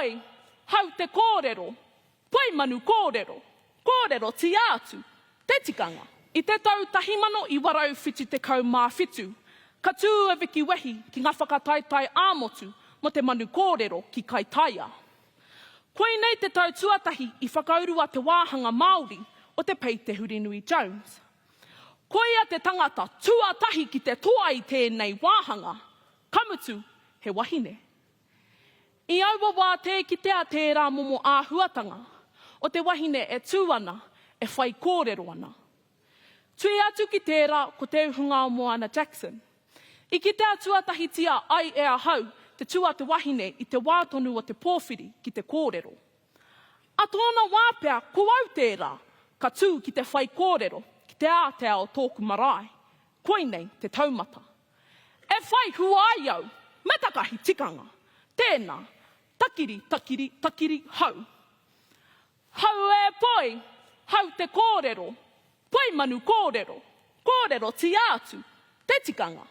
poi, hau te kōrero, poi manu kōrero, kōrerotia atu te tikanga. I te tau 1977, ka tū a Vicki Wehi ki ngā whakataetae ā-motu mō te manu kōrero ki Kaitaia. Koinei te tau tuatahi i whakaurua te wāhanga Māori o te Pei Te Hurinui Jones. Koia te tangata tuatahi ki te toa i tēnei wāhanga, ka mutu he wahine. I aua wā tē kitea tērā momo āhuatanga o te wahine e tū ana, e whaikōrero ana. Tui atu ki tērā ko Te Uhungaomoana Jackson. I kitea tuatahitia ai e ahau te tū a te wahine i te wā tonu o te pōwhiri ki te kōrero. A tōna wā pea ko au tērā ka tū ki te whaikōrero ki te ātea o tōku marae. Koinei te taumata. E whai hua ai au, me takahi tikanga. Tēnā, takiri, takiri, takiri, hau. Hau e poi, hau te kōrero, poi manu kōrero, kōrerotia atu te tikanga.